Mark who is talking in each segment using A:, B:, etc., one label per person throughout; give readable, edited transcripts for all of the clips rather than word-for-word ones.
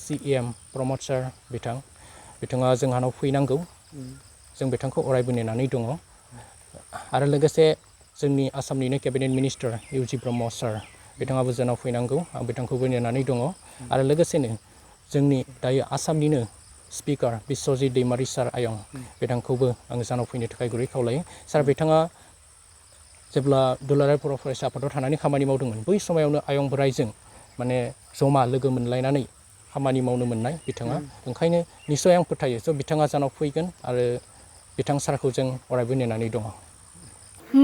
A: CEM प्रमद सार बिथाङा जोंहानाव फैनांगौ जों बिथांखौ अरायबो नेनानै दङ आरो लोगोसे जोंनि आसामनिनो केबिनेट मिनिस्टार इउजि ब्रह्म सार बिथाङाबो जोंनाव फैनांगौ आं बिथांखौबो नेनानै दङ आरो लोगोसेनो जोंनि दायो आसामनिनो स्पिकार बिश्वजित दैमारि सार आयं बिथांखौबो आं जोंनाव फैनो थाखाय गुरै खावलायो सार बिथाङा जेब्ला दुलाराय बर' फरायसा आफादाव थानानै खामानि मावदोंमोन बै समायावनो आयं बोराइजों माने जमा लोगो मोनलायनानै खामानि मावनो मोननाय बिथाङा ओंखायनो निस्सय आं फोथायो स' बिथाङा जोंनाव फैगोन आरो बिथां सारखौ जों अरायबो नेनानै दङ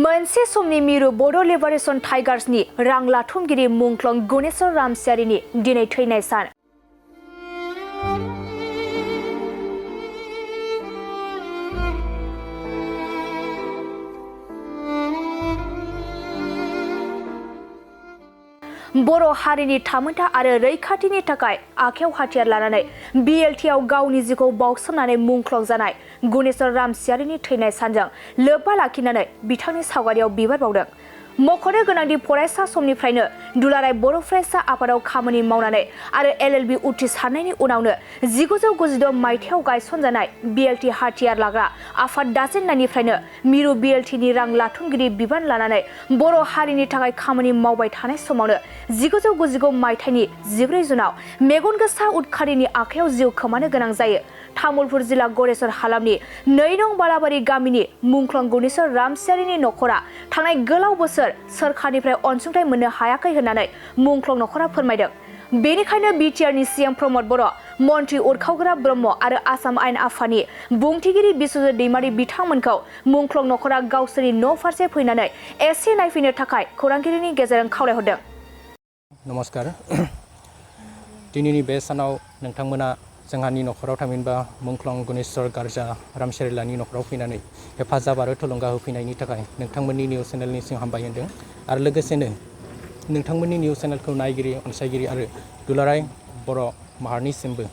B: मोनसे समनि मिरु बड' लिबारेशन टाइगार्सनि रां लाथुमगिरि मुंख्लं गुनेश्वर रामसियारिनि दिनै थैनाय सान बर' हारिनि थामोनथा आरो रैखाथिनि थाखाय आखायाव हाथियार लानानै BLTआव गावनि जिउखौ बाउसोमनानै मुंख्लं जानाय गुनेश्वर रामसियारिनि थैनाय सानजों लोब्बा लाखिनानै बिथांनि सावगारियाव बिबार बावदों मख'नो गोनांदि फरायसा समनिफ्रायनो दुलाराय बर' फरायसा आफादाव खामानि मावनानै आरो LLB उथ्रिसारनायनि उनावनो 1996 मायथाइयाव गायसनजानाय BLT हाथियार लाग्रा आफाद दाजेननायनिफ्रायनो मिरु BLTनि रां लाथुमगिरि बिबान लानानै बर' हारिनि थाखाय खामानि मावबाय थानाय समावनो 1999 मायथाइनि 14 जुनाव मेगन गोसा उदखारिनि आखायाव जिउ खोमानो गोनां जायो तामुलपुर जिल्ला गरेस्वर हालामनि 2 नं बालाबारि गामिनि मुंख्लं गुनेश्वर रामसियारिनि नखरा थांनाय गोलाव बोसोर सोरखारनिफ्राय अनसुंथाइ मोननो हायाखै होननानै मुंख्लं नखरा फोरमायदों बेनिखायनो बिटिआरनि CM प्रमद बर' मन्त्रि उरखावग्रा ब्रह्म आरो आसाम आयेन आफादनि बुंथिगिरि बिश्वजित दैमारि बिथांमोनखौ मुंख्लं नखरा गावसोरनि न' फारसे फैनानै एसे नायफैनो थाखाय खौरांगिरिनि गेजेरजों खावलायहरदों
A: नमस्कार दिनैनि बे सानाव नोंथांमोना जोंहानि नखराव थामहिनबा मुंख्लं गुनेश्वर गारजा रामसियारिलानि नखराव फैनानै हेफाजाब आरो थुलुंगा होफैनायनि थाखाय नोंथांमोननि निउस चेनेलनिसिम हामबाय होनदों आरो लोगोसेनो नोंथांमोननि निउस चेनेलखौ नायगिरि अनसायगिरि आरो दुलाराय बर' माहारिनिसिमबो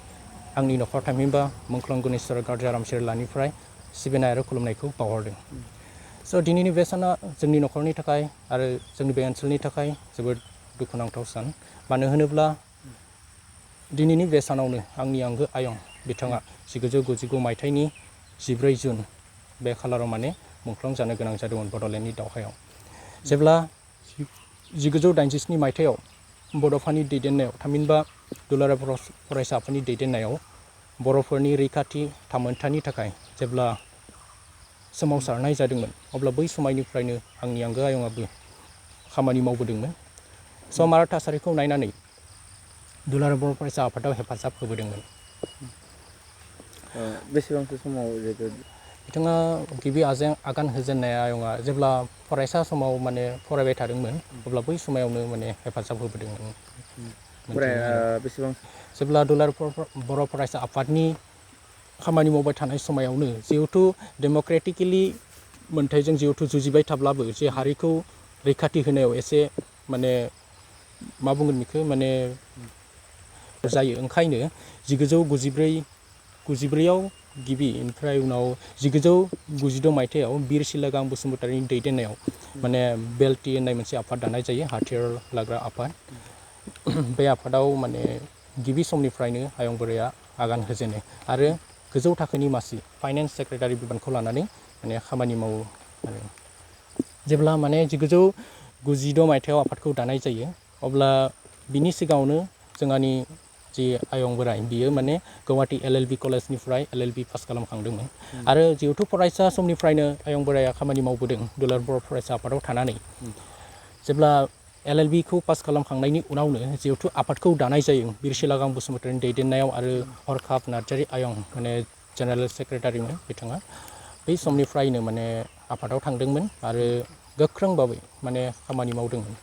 A: आंनि नखराव थामहिनबा मुंख्लं गुनेश्वर गारजा रामसियारिलानिफ्राय सिबिनाय आरो खुलुमनायखौ बावहरदों स' दिनैनि बे साना जोंनि नखरनि थाखाय आरो जोंनि बे ओनसोलनि थाखाय जोबोद दुखुनांथाव सान मानो होनोब्ला दिनैनि बे सानावनो आंनि आंगो आयं बिथाङा 1999 मायथाइनि 14 जुन बे खालाराव माने मुंख्लं जानो गोनां जादोंमोन बड'लेण्डनि दावहायाव जेब्ला 1987 मायथाइयाव बड'फानि दैदेननायाव थामहिनबा दुलाराय बर' फरायसा आफादनि दैदेननायाव बर'फोरनि रैखाथि थामोनथानि थाखाय जेब्ला सोमावसारनाय जादोंमोन अब्ला बै समायनिफ्रायनो आंनि आंगो आयंआबो खामानि मावबोदोंमोन सम आरो थासारिखौ नायनानै दुलाराय बर' फरायसा आफादाव हेफाजाब होबोदोंमोन
C: बेसेबांसो समाव
A: बिथाङा गिबि आगान होजेननाय आयंआ जेब्ला फरायसा समाव माने फरायबाय थादोंमोन अब्ला बै समायावनो माने हेफाजाब होबोदोंमोन जेब्ला दुलाराय बर' फरायसा आफादनि खामानि मावबाय थानाय समायावनो जिहेथु डेम'क्रेटिकेलि मोन्थाइजों जिहेथु जुजिबाय थाब्लाबो जे हारिखौ रैखाथि होनायाव एसे माने मा बुंगोन बेखौ माने जायो ओंखायनो 1994आव गिबि ओमफ्राय उनाव 1996 मायथाइयाव बिर सिलागां बसुमतारिनि दैदेननायाव माने BLT होननाय मोनसे आफाद दानाय जायो हाथियार लाग्रा आफाद बे आफादाव माने गिबि समनिफ्रायनो आयं बोराइया आगान होजेनो आरो गोजौ थाखोनि मासि फाइनान्स सेक्रेटारि बिबानखौ लानानै माने खामानि मावो आरो जेब्ला माने 1996 मायथाइयाव आफादखौ दानाय जायो अब्ला बिनि सिगाङावनो जोंहानि जि आयं बोराइ बियो माने गुवाहाटी LLB कलेजनिफ्राय LLB पास खालामखांदोंमोन आरो जिहेथु फरायसा समनिफ्रायनो आयं बोराइया खामानि मावबोदों दुलाराय बर' फरायसा आफादाव थानानै जेब्ला LLBखौ पास खालामखांनायनि उनावनो जिहेथु आफादखौ दानाय जायो बिर सिलागां बसुमतारिनि दैदेननायाव आरो हरखाब नार्जारि आयं माने जेनेरेल सेक्रेटारिमोन बिथाङा बै समनिफ्रायनो माने आफादाव थांदोंमोन आरो गोख्रोंबाबै माने खामानि मावदोंमोन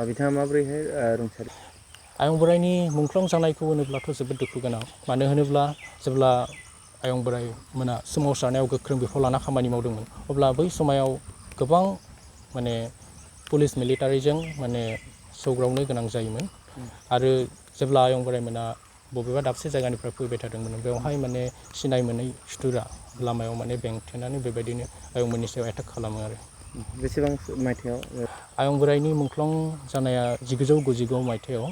C: बिथाङा माबोरैहाय रुंसारि
A: आयं बोराइनि मुंख्लं जानायखौ होनोब्लाथ' जोबोद दुखु गोनां मानो होनोब्ला जेब्ला आयं बोराइ मोना सोमावसारनायाव गोख्रों बिफाव लाना खामानि मावदोंमोन अब्ला बै समाव गोबां माने पुलिस मिलिटारिजों माने सौग्रावनो गोनां जायोमोन आरो जेब्ला आयं बोराइ मोना बबेबा दाबसे जायगानिफ्राय फैबाय थादोंमोन बेवहाय माने सिनाय मोनै सुथुरा लामायाव माने बेंथेनानै बेबायदिनो आयं मोननि सायाव एटाक खालामो आरो
C: बेसेबां मायथाइयाव
A: आयं बोराइनि मुंख्लं जानाया 1999 मायथाइयाव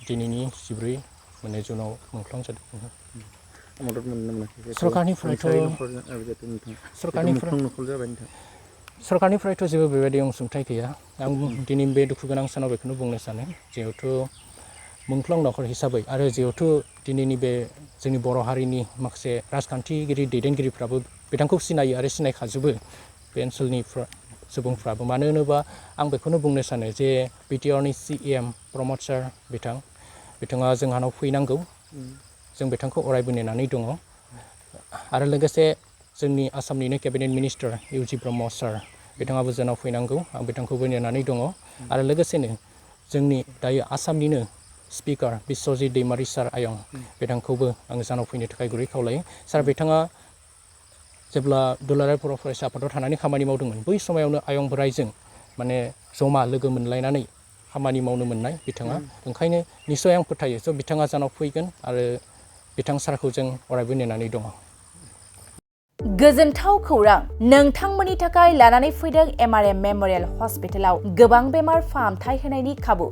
A: दिनैनि 14 मोननाय जुनाव मुंख्लं जादों।
C: मदद मोननो मोनाखै
A: सरकारनिफ्रायथ' सरकारनिफ्रायथ' जेबो बेबायदि अनसुंथाइ गैया। आं दिनै बे दुखु गोनां सानाव बेखौनो बुंनो सानो जिहेथु मुंख्लं नखर हिसाबै आरो जिहेथु दिनैनि बे जोंनि बर' हारिनि माखासे राजखान्थिगिरि दैदेनगिरिफ्राबो बिथांखौ सिनायो आरो सिनायखाजोबो बे ओनसोलनि सुबुंफ्राबो। मानो होनोबा आं बेखौनो बुंनो सानो जे बिटिआरनि CM प्रमद सार बिथाङा जोंहानाव फैनांगौ। जों बिथांखौ अरायबो नेनानै दङ आरो लोगोसे जोंनि आसामनिनो केबिनेट मिनिस्टार इउ.जि. ब्रह्म सार बिथाङाबो जोंनाव फैनांगौ। आं बिथांखौबो नेनानै दङ आरो लोगोसेनो जोंनि दायो आसामनिनो स्पिकार बिस्वजित दैमारि सार आयं बिथांखौबो आं जोंनाव फैनो थाखाय गुरै खावलायो। सार बिथाङा जेब्ला दुलाराय बर' फरायसा आफादाव थानानै खामानि मावदोंमोन बै समायावनो आयं बोराइजों माने जमा लोगो मोनलायनानै खामानि मावनो मोननाय बिथाङा। ओंखायनो निस्सय आं फोथायो स' बिथाङा जोंनाव फैगोन आरो बिथां सारखौ जों अरायबो नेनानै दङ।
B: गोजोनथाव खौरां नोंथांमोननि थाखाय लानानै फैदों MRM मेम'रियेल हस्पिटालाव गोबां बेमार फाहामथाय होनायनि खाबु।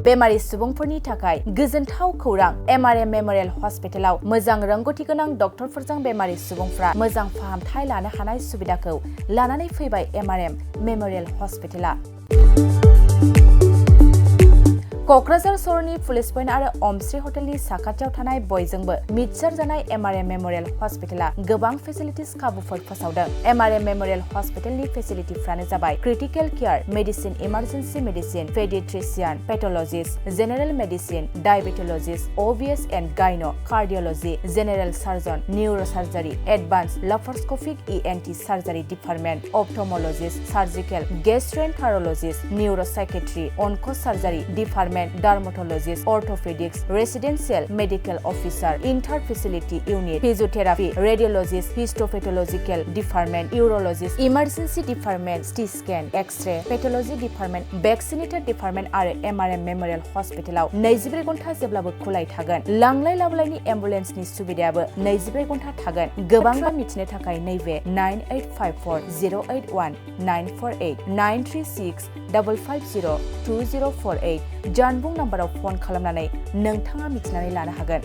B: बेमारि सुबुंफोरनि थाखाय गोजोनथाव खौरां MRM मेम'रियेल हस्पिटालाव मोजां रोंगौथि गोनां डक्टरफोरजों बेमारि सुबुंफ्रा मोजां फाहामथाय लानो हानाय सुबिदाखौ लानानै फैबाय MRM मेम'रियेल हस्पिटाला। क'क्राझार सहरनि पुलिस पइन्ट आरो अमश्री हटेलनि साखाथियाव थानाय बयजोंबो मिथिसार जानाय MRM मेम'रियेल हस्पिटाला गोबां फेसिलिटिस खाबुफोर फोसावदों। MRM मेम'रियेल हस्पिटालनि फेसिलिटिफ्रानो जाबाय critical care, medicine, emergency medicine, paediatrician, pathologist, general medicine, diabetologist, OBS and gynae, cardiology, general surgeon, neurosurgery, advance laparoscopic ENT surgery department, ophthalmologist, surgical, gastroenterologist, neuropsychiatry, onco surgery department, dermatologist, orthopaedics, residential medical officer, inter facility unit, physiotherapy, radiologist, histopathological department, urologist, emergency department, CT scan, x-ray, pathology department, vaccinator department आरो MRM memorial हस्पिटालाव 24 घन्टा जेब्लाबो खुलाय थागोन। लांलाय लाबोलायनि एम्बुलेन्सनि सुबिदायाबो 24 घन्टा थागोन। गोबां मिथिनो थाखाय नैबे 9854081948 93655020048 जानबुं नाम्बाराव फन खालामनानै नोंथाङा मिथिनानै लानो हागोन।